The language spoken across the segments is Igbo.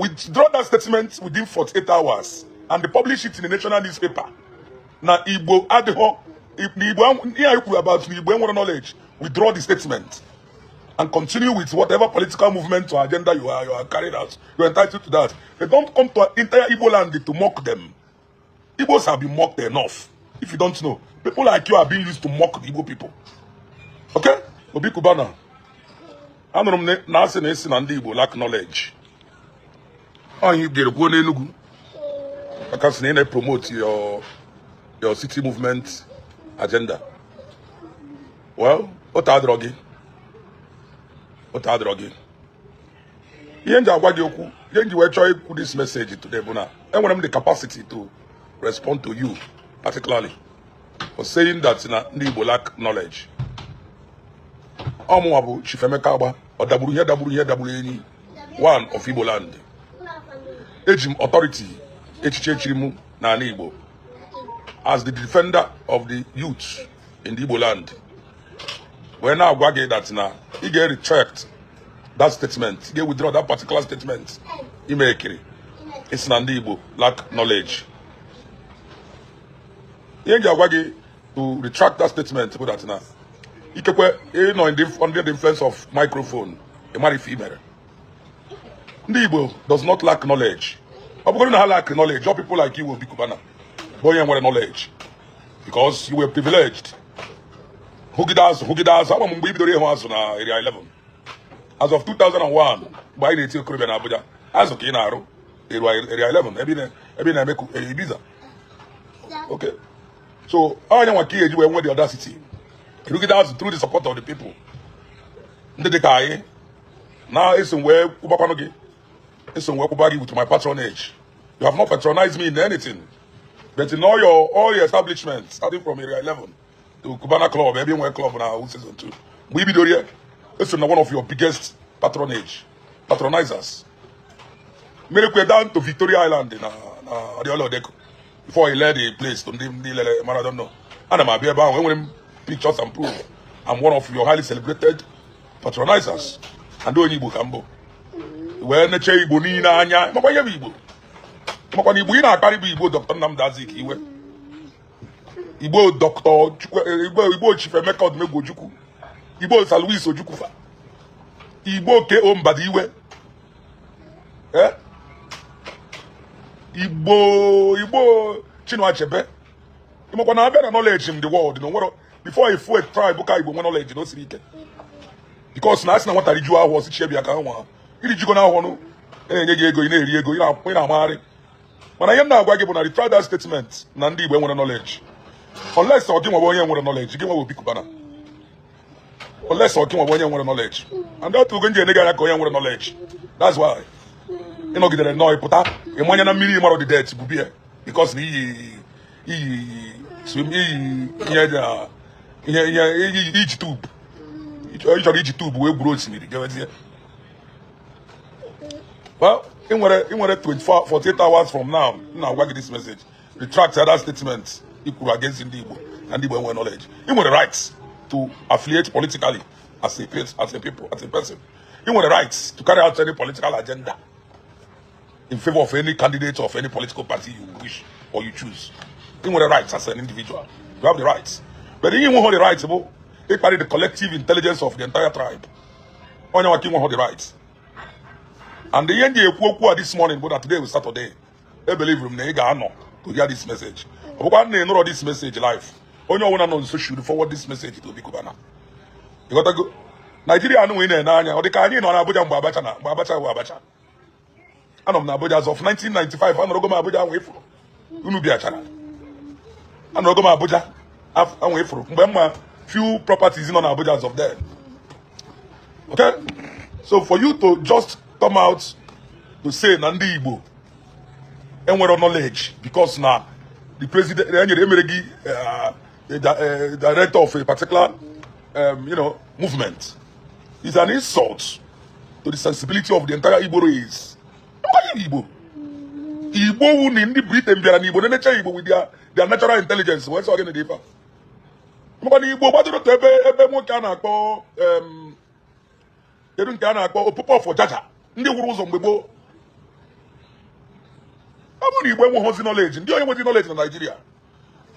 Withdraw that statement within 48 hours and publish it in the national newspaper. Na Igbo adịghọ na Igbo, ihe anyị kwuru about na Igbo enwere knowledge, withdraw the statement and continue with whatever political movement or agenda you are carrying out. You're entitled to that. But don't come to entire Igbo land to mock them. Igbos have been mocked enough. If you don't know, people like you are being used to mock the Igbo people. Okay? Obi Cubana. Anụrụ m na asị na esi na ndị Igbo lack knowledge. Onye jere kwuo n'Enugu. Maka sị na ị na-promote your city movement agenda. Well, ụta adịrọ gị. Ụta adịrọ gị. Ihe m ji agwa gị okwu, ihe m ji wee chọọ ikwu this message today bụ na enwere m the capacity to respond to you particularly for saying that na ndị Igbo lack knowledge. Ọmụnwa bụ Chief Emeka Agba, ọ dagburu ihe dagburu ihe dagburu enyi one of Igbo land. Eji m authority echiche echiri m n'ala Igbo as the defender of the youth in the Igbo land wee na-agwa gị that na ị ga-retract that statement, ị ga-withdraw that particular statement ime ekiri isi na ndị Igbo lack knowledge. Ihe m ji agwa gị to retract that statement bụ that na ikekwe ị nọ under the influence of microphone, ị mara ife i mere. Ndị Igbo does not lack knowledge. Ọ bụrụ na ha lack knowledge, all people like you will be Cubana bụ onye nwere knowledge because you were privileged. Hụgide azụ, hụgide azụ. Ama m mgbe i bidoro ịhụ azụ na Area 11 as of 2001, mgbe anyị na-eti okorobịa na Abuja, azụ ka ị na-arụ Area 11 ebe ị na-eme Ibiza. Okay, so onye nwa ka ị ga-eji wee nwee the audacity erugide azụ through the support of the people ndị dị ka anyị na-eso wee kwụbakwanụ gị, eso wee kwụba gị with my patronage. You have not patronized me in anything, but in all your establishments, starting from Area 11 to Cubana Club, ebe nwee club na season 2 mgbe i bidoro ya, eso na one of your biggest patronage patronizers merekwe down to Victoria Island na Adeola Odeku before he led the place to ndị lele mara, I don't know. Ana m abịa ebe ahụ, enwere m pictures and proof I'm one of your highly celebrated patronizers and onye Igbo ka mbụ wee neche Igbo niile anya. Makwa ihe bụ Igbo, makwa na Igbo ị na-akparị bụ Igbo Dr. Nnamdi Azikiwe, Igbo Dr. Chukwu, Igbo Chief Emeka Odumegwu Ojukwu, Igbo Sir Louis Ojukwu, Igbo K.O. Mbadiwe, eh? Igbo Chinua Achebe. Ịmakwa na abịa na knowledge in the world na onwere before ifu a tribe ka Igbo nwe knowledge na o siri ike, because na asị na nwata rijuo ahụ ọsị chie bịa ka nwa iri jigo na ahụ na-enye gị ego, ị na-eri ego, ị na-amagharị. Mana ihe m na-agwa gị bụ na retract that statement na ndị Igbo enwere knowledge, unless ọ gị nwa bụ onye nwere knowledge, gị nwa bụ Obi Cubana, unless ọ gị nwa bụ onye nwere knowledge. And that ogo nji ene gị anya ka onye nwere knowledge. That's why ịnọgidere nnọọ ịpụta ịmanye na mmiri ịmarọ the death bụ bie, because na iyi swim, iyi ihe dị na ihe iyi iji tube, ị chọrọ iji tube wee gwuru osimiri jewezie. Well, ị nwere 24 48 hours from now m na-agwa gị this message. Retract that statement i kwuru against ndị Igbo na ndị Igbo enwere knowledge. Ị nwere rights to affiliate politically as a people, as a person. Ị nwere rights to carry out any political agenda in favor of any candidate of any political party you wish or you choose. Ị nwere rights as an individual. You have the rights, but ị nweghị the rights bụ ịkparị the collective intelligence of the entire tribe. Onye nwa ka ị nweghị the rights. And ihe m ji ekwu okwu a this morning bụ that today was Saturday. E believe m na ị ga-anọ to hear this message. Ọ bụkwa na ị nụrọ this message live, onye ọbụla nọ nso should forward this message to Obi Cubana. Ịghọtago? Naijiria anụ ị na-ene anya, ọ dị ka anyị nọ na Abuja mgbe Abacha na mgbe Abacha bụ Abacha. Anọ m na Abuja as of 1995. Anọrọgo m Abuja ahụ ifuru unu bịachara. Anọrọgo m Abuja ahụ ifuru mgbe mma few properties nọ na Abuja as of then. Okay, so for you to just come out to say na ndị Igbo enwere knowledge because na the president enyere emere gị a director of a particular movement is an insult to the sensibility of the entire Igbo race. Nkwenye Igbo, Igbo wu na ndị Britain bịara n'Igbo na-enecha Igbo with their natural intelligence wee sọ gịnị dị ife a? Maka na Igbo gbadoro otu ebe nwoke a na-akpọ kedu nke a na-akpọ Opopo of Ọjaja, ndị wuru ụzọ mgbe gboo. Ọ bụrụ na Igbo enweghịzi knowledge, ndị onye nwezi knowledge na Nigeria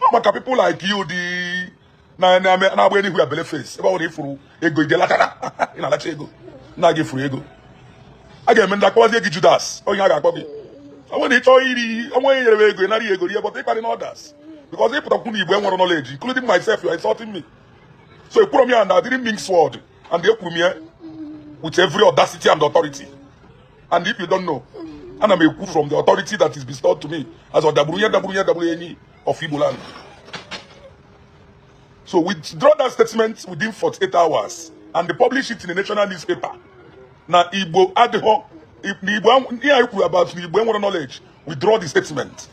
ọ maka people like you dị na-agba enigwe ya bele face. Ebe ọ bụla ifuru ego, ije latara, ị na-alacha ego nna gị furu ego. A ga-eme ndị akpọzie gị Judas, onye a ga-akpọ gị. Ọ bụrụ na ị chọọ iri onwe onye nyere m ego, ị nara ya ego rie, but ịkparị na others because ịpụtakwu na Igbo enwere knowledge, including myself, you are insulting me. So ekwuru m ya and I didn't mince word, and ekwuru m ya with every audacity and authority. And if you don't know, ana m ekwu from the authority that is bestowed to me as ọdagburu ihe dagburu ihe dagburu enyi of Igbo land. So withdraw that statement within 48 hours and they publish it in the national newspaper na Igbo adịghọ na Igbo ihe anyị kwuru about na Igbo enwere knowledge. Withdraw the statement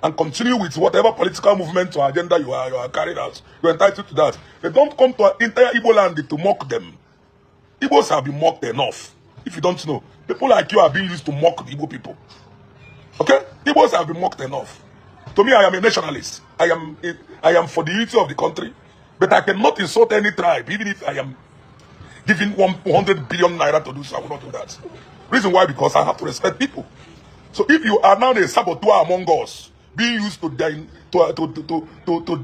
and continue with whatever political movement or agenda you are carried out. You're entitled to that. But don't come to entire Igbo land to mock them. Igbos have been mocked enough. If you don't know, people like you are being used to mock the Igbo people. Okay? Igbos have been mocked enough. To me, I am a nationalist. I am for the unity of the country, but I cannot insult any tribe, even if I am given 100 billion naira to do so. I will not do that. Reason why? Because I have to respect people. So if you are now a saboteur among us, being used to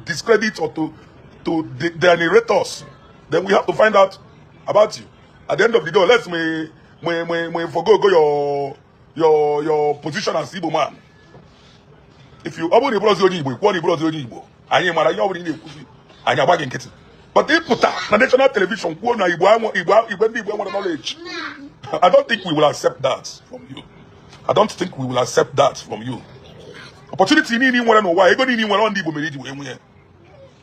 discredit or to denigrate us, then we have to find out about you. At the end of the day, let's may forgo go your position as Igbo man. If you ọ bụrụ na ị bụrụzi onye Igbo, kwuo na ị bụrụzi onye Igbo, anyị mara ihe ọ bụla ị na-ekwuzi, anyị agba gị nkịtị. But ịpụta na national television kwuo na Igbo Igbo Igbo ndị Igbo enwere knowledge, I don't think we will accept that from you. I don't think we will accept that from you. Opportunity niile ị nwere n'ụwa, ego niile ị nwere, ọ ndị Igbo mere iji wee nwee.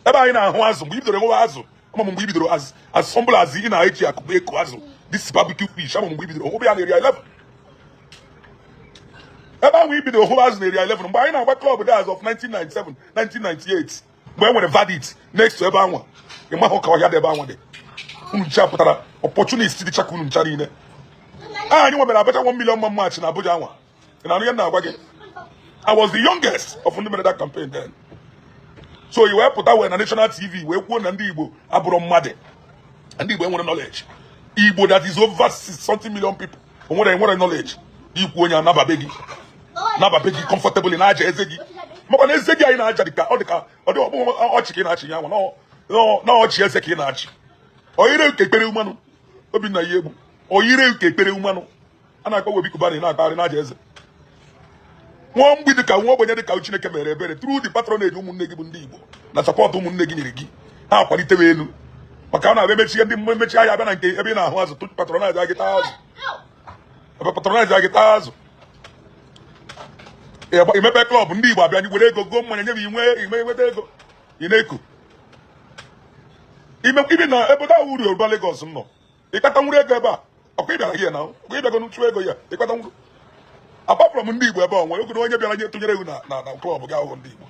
Ebe anyị na-ahụ azụ, mgbe i bidoro nwewe azụ, ama m mgbe i bidoro as humble as ị na-eji akụkọ eko azụ, this barbecue fish, ama m mgbe i bidoro hụbe ya na area 11. Ebe ahụ i bidoro hụbe azụ na area 11, mgbe anyị na-agba club days of 1997, 1998, mgbe e nwere verdict next to ebe anwa, ị mahụ ka ọhịa dị ebe anwa dị. Unu ncha pụtara opportunist dịcha ka unu ncha niile. Anyị nwebere Abacha 1 million man march na Abuja anwa. Ị na-anụ ihe m na-agwa gị? I was the youngest of ndị mere that campaign then. So i wee pụta wee na national TV wee kwuo na ndị Igbo abụrụ mmadụ, ndị Igbo enwere knowledge. Igbo that is over something million people onwere enwere knowledge, ikwu onye anababe gị, nababe gị comfortably na-aja eze gị, makwa na eze gị anyị na-aja dịka ọ dịka ọ dị ọbụ ọchị ka ị na-achị ya nwa na ọchị eze ka ị na-achị. Oyire nke ekpere mmanụ Obinna ya egbu, oyire nke ekpere mmanụ a na-akpọ Obi Cubana na-akpagharị n'aja eze. Nwa mgbidi ka nwa ogbenye dị ka Chineke mere ebere through the patronage ụmụnne gị bụ ndị Igbo na support ụmụnne gị nyere gị, ha akwalitewe elu, maka ọ na-abịa emechi ndị mmechi ahịa abịa na nke ebe ị na-ahụ azụ patronize gị taa azụ, ebe patronize gị taa azụ. Imepe club, ndị Igbo abịa were ego goo mmanya nye gị, inwe ime nweta ego ị na-eko ime ibi na ebe ahụ uru Yoruba Lagos m nọ. Ịkpata nwuru ego ebe a, ọkwa ị bịara here na ọkwa ịbịago n'uchu ego ya ịkpata nwuru. Apart from ndị Igbo ebe a, nwere oge onye bịara nye tụnyere ego na club gị ahụhụ ndị Igbo.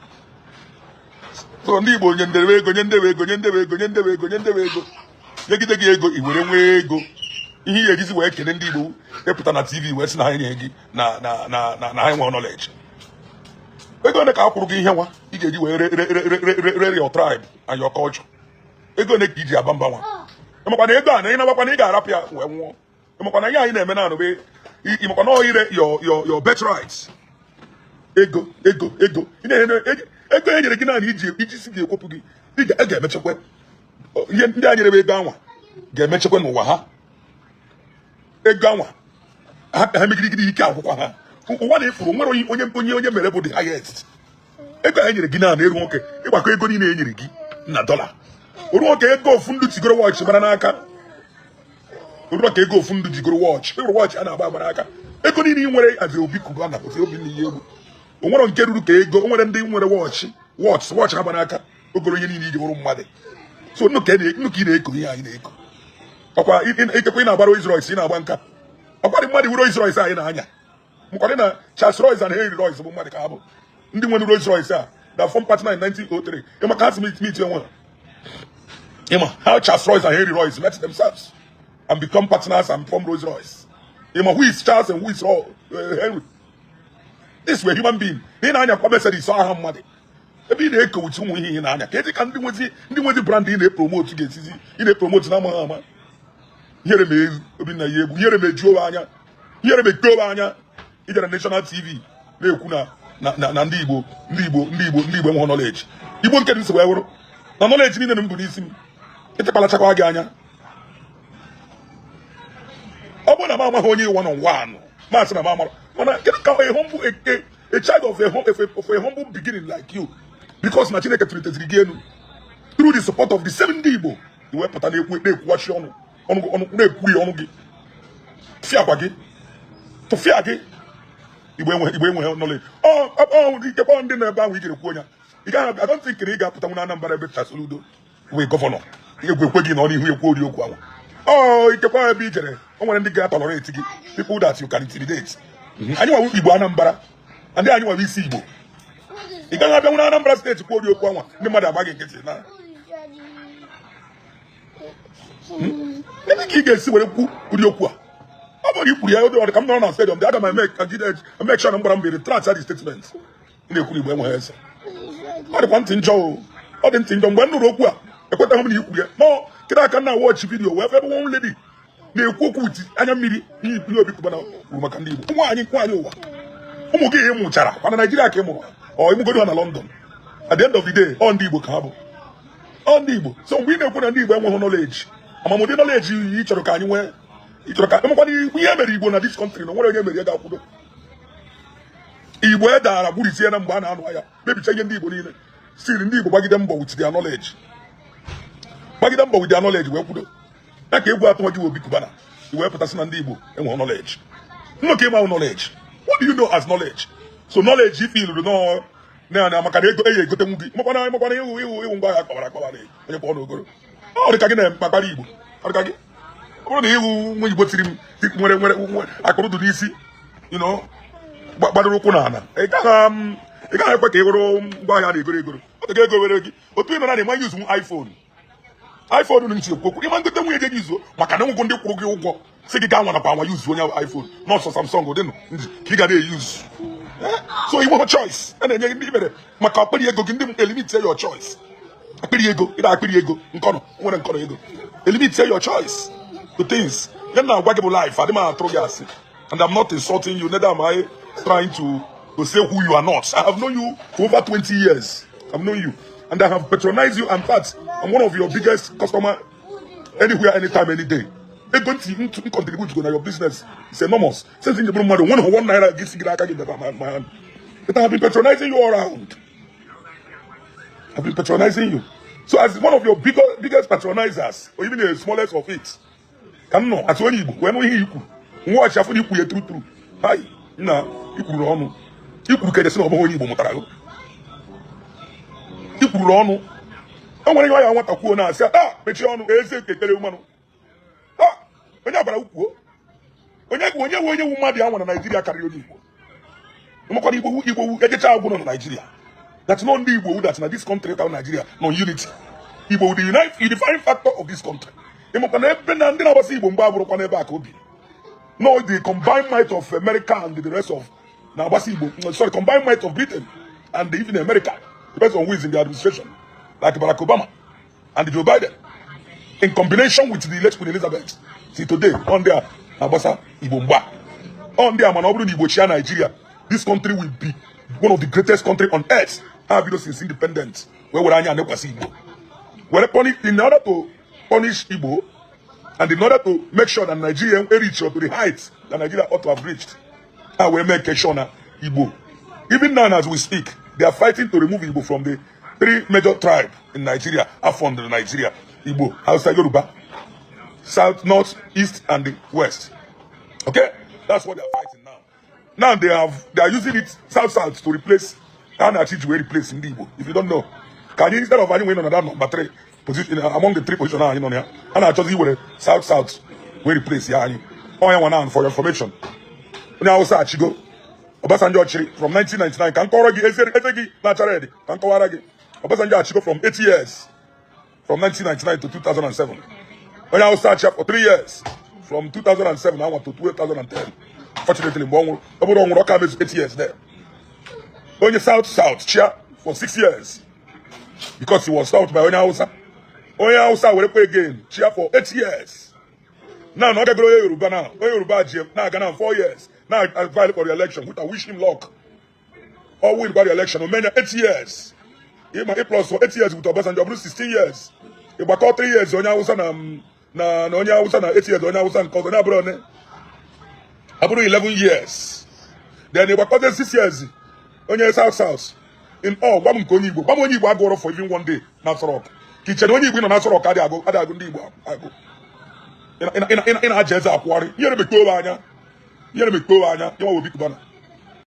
So ndị Igbo nye ndewe ego, nye ndewe ego, nye ndewe ego, nye ndewe ego, nye ndewe ego, nyegide gị ego, i were nwee ego ihe ị ga-ejizi wee kele ndị Igbo, ịpụta na TV wee sị na ha nye gị na ha nwere knowledge. Ego ole ka a kwụrụ gị ihe nwa ị ga-eji wee re re re re re re your tribe and your culture? Ego ole ka iji aba mba nwa? Ịmakwa na ego a na ị nabakwa na ị ga-arapụ ya wee nwụọ. Ịmakwa na ihe anyị na-eme na anụbe, ịmakwa na ọ ire your birthright. Ego, ego, ego ị na-enye ego e nyere gị naanị iji si ga-ekwopụ gị. Ị ga-emechakwa ihe ndị a nyere m ego anwa ga-emechakwa n'ụwa ha. Ego anwa ha megidegide ike akwụkwọ ha ụwa na-efuru nwere onye mere bụ the highest. Ego a e nyere gị naanị eru nwoke ịgbakọ ego niile e nyere gị na dọla oru nwoke, ego ofu ndụ tigoro watch gbara n'aka, oru ka ego ofu ndụ jigoro watch ịrụ watch a na-agba agba n'aka. Ego niile ị nwere azi Obi Cubana ozi obi na ihe egwu o nwere nke ruru ka ego o nwere ndị nwere watch watch watch ha gba n'aka ogolo ihe niile iji bụrụ mmadụ. So nnụ ka ị na-eko ihe anyị na-eko ọkwa ikekwe ị na-agba Rolls Royce, ị na-agba nka ọkwa dị mmadụ Rolls Royce anyị na-anya mkwadị na Charles Royce and Henry Royce bụ mmadụ ka ha bụ ndị nwere Rolls Royce a that form partner in 1903. Ịma ka ha si meet onwe ha? Ịma how Charles Royce and Henry Royce met themselves and become partners and form Rolls Royce? Ịma who is Charles and who is Henry? This were human being. Ị na-anya kwa Mercedes aha mmadụ ebe ị na-ekowuchi ụmụ ihe ị na-anya ka eji ka ndị nwezi brand ị na-epromote ga-esizi ị na-epromote na amaghị ama. Ihere ma ezu Obinna ya egwu, ihere ma ejuo anya, ihere ma ekpe anya. Ijere national TV Na-ekwu na ndị Igbo, ndị Igbo, ndị Igbo, ndị Igbo enweghị knowledge. Igbo nke dị wee wụrụ na knowledge niile m bụ n'isi m ịtịkpalachakwa gị anya. Ọ bụrụ na m amaghị onye one on one, masị na m amara, mana kedu ka a humble a child of a humble beginning like you, because na Chineke tụliteziri gị elu through the support of the same ndị Igbo, i wee pụta na-ekwu, na-ekwuwachi ọnụ ọnụ ọnụ, na-ekwuri ọnụ gị, tụfịa gị, tụfịa gị. Igbo enweghị, Igbo enweghị knowledge. Ọ ikekwe ndị nọ ebe ahụ ijere kwuo ya, ị gaghị, I don't think na ị ga-apụtanwu na Anambra ebe Soludo wee governor egwu ekwe gị nọ n'ihu ekwu ori okwu ahụ. Ọ ikekwe ebe i jere, o nwere ndị ga-tolerate gị, people that you can intimidate. Anyị nwawu Igbo Anambra, ndị anyị nwawu isi Igbo. Ị gaghị abịanwu na Anambra State kwuo ori okwu anwa, ndị mmadụ agba gị nkịtị. Na ebe ka ị ga-esi were kwu ụdị okwu a? Ọ bụrụ ikwuru ya, ọ dị ka m nọrọ na stadium dị, aga m eme ka jide make sure na m gbara mbọ retract the statement ị na-ekwu Igbo enweghị eze. Ọ dịkwa ntị njọ o, ọ dị ntị njọ. Mgbe m nụrụ okwu a, ekwetaghị m na ikwuru ya nọ. Kedu aka na watch video wee ebe one lady na-ekwu okwu with anya mmiri n'ihe Obi Cubana kwuru maka ndị Igbo. Nwaanyị, nwaanyị ụwa, ụmụ gị ị mụchara mana Naijiria ka ị mụrụ, ọ ịmụgodo ha na London, at the end of the day, ọ ndị Igbo ka ha bụ, ọ ndị Igbo. So mgbe ị na-ekwu na ndị Igbo enweghị knowledge, amamụdị knowledge ị chọrọ ka anyị nwee, ị chọrọ ka emekwana ihe mere Igbo na this country na nwere onye mere ya ga-akwudo Igbo e dara gburisie na mgbe a na-anụ agha mebicha ihe ndị Igbo niile. Still, ndị Igbo gbagide mbọ with their knowledge, gbagide mbọ with their knowledge wee kwudo ya ka egwu atụghị gị. Obi Cubana, i wee pụtasị na ndị Igbo enweghị knowledge. Nnọkọ ịma knowledge, what do you know as knowledge? So knowledge ife iluru nọ na maka na ego eyi egotenwu gị, makwana ịwụ ngwa ahịa kpawara akpawara, onye kpọọ n'ogoro. Ọ dị ka gị na-akpakpara Igbo, ọ dị ka gị, ọ bụrụ na ịwụ nwa Igbo tiri m nwere akụrụ dị n'isi, gbadoro ụkwụ n'ala, ị gaghị ekwe ka ị hụrụ ngwa ahịa na-egoro egoro. Ọ dị ka ego were gị otu ị nọ na ịma use iPhone ntị ekwu okwu, ịma ngote nwunye gị zuo maka na nwụgwọ ndị kwụrụ gị ụgwọ si gị gaa nwanakwa anwa use onye iPhone nọọsọ Samsung dịnụ ndị ka ị ga na-e-use. So ị nweghị choice a na-enye gị ndị mere maka akpịrị ego gị, ndị elimit your choice. Akpịrị ego ịda, akpịrị ego nkọnọ nwere nkọnọ ego elimit your choice to things. Ya na-agwa gị bụ life adị m atụrụ gị asị, and I'm not insulting you, neither am I trying to say who you are not. I have known you for over 20 years. I've known you and I have patronized you. In fact, I'm one of your biggest customer anywhere, anytime, any day. Ego ntị m contribute go na your business is enormous since ndị bụrụ mmadụ one one naira gị si gị n'aka gị bịaba my hand. But I have been patronizing you all around. I've been patronizing you. So as one of your biggest patronizers, or even the smallest of it, ka m nọ atụ onye Igbo wee nụ ihe ikwu nwa ọchị afọ na ikwu ya true true. Hai nna, ikwuru ọnụ, ikwuru ka ejesi na ọ bụghị onye Igbo mụtara gị. Ikwuru ọnụ, o nwere ihe ọ ya nwata kwuo na-asị, a mechie ọnụ eze ekekere mmanụ. Ah, onye gwara kwuo, onye wu mmadụ ya nwa na Naijiria karịrị onye Igbo. Ịmakwana Igbo Igbo wu ejecha agwụ nọ na Naijiria, that no ndị Igbo wu that na this country ka Nigeria nọ unity. Igbo wu the unifying factor of this country. Ịmakwa na ebe na ndị na-agbasa Igbo mgbe abụrụkwa n'ebe a ka obi no the combined might of America and the rest of na-agbasa Igbo, sorry, combined might of Britain and even America, depends on who is in the administration, like Barack Obama and Joe Biden in combination with the late Queen Elizabeth. See today on there na-agbasa Igbo mgba on there, mana ọ bụrụ na Igbo chia Nigeria, this country will be one of the greatest country on earth. Ha bido since independence wee were anya anekwasị Igbo were punish, in order to punish Igbo and in order to make sure that Nigeria reach to the heights that Nigeria ought to have reached. Ha wee make sure na Igbo, even now as we speak, they are fighting to remove Igbo from the three major tribes in Nigeria afọ Nigeria: Igbo, Hausa, Yoruba, south, north, east and the west. Okay, that's what they are fighting now. Now they are using it, south south, to replace ha na-achị ji wee replace ndị Igbo. If you don't know, ka anyị instead of anyị wee nọ na that number three position among the three position anyị nọ na ya, ha na-achọzi iwere south south wee replace ya anyị. Ọnya nwa now, for your information, onye Hausa achigo. Obasanjo chịrị from 1999. Ka m kọrọ gị eze eze gị na-achara ede, ka m kọwara gị, Obasanjo achigo from 8 years, from 1999 to 2007. Onye Hausa achịa for 3 years, from 2007 anwa to 2010. Fortunately, mgbe ọ nwụrụ, ọ bụrụ ọ nwụrụ, ọ ka mezu 8 years there. Onye south south chia for 6 years because he was stopped by onye Hausa. Onye Hausa werekwa again chia for 8 years. Now na ọ gagoro onye Yoruba. Now onye Yoruba ji na-aga na 4 years na file for re-election, which I wish him luck. Ọ win kwa the election, o menya 8 years. Ịma ị plus 8 years with Obasanjo, ọ bụrụ 16 years. Ịgbakọ 3 years onye Hausa na onye Hausa na 8 years onye Hausa nke ọzọ, onye abụrụ one abụrụ 11 years. Then ịgbakọta 6 years onye South South. In all, gwa m nke onye Igbo, gwa m onye Igbo agụrụ for even one day na Aso Rock, ka iche na onye Igbo nọ na Aso Rock adịghị agụ, adịghị agụ ndị Igbo agụ. Ị na-aja eze akwụgharị. Ihere mekpe anya, ihere mekpe anya. Ya nwa Obi Cubana.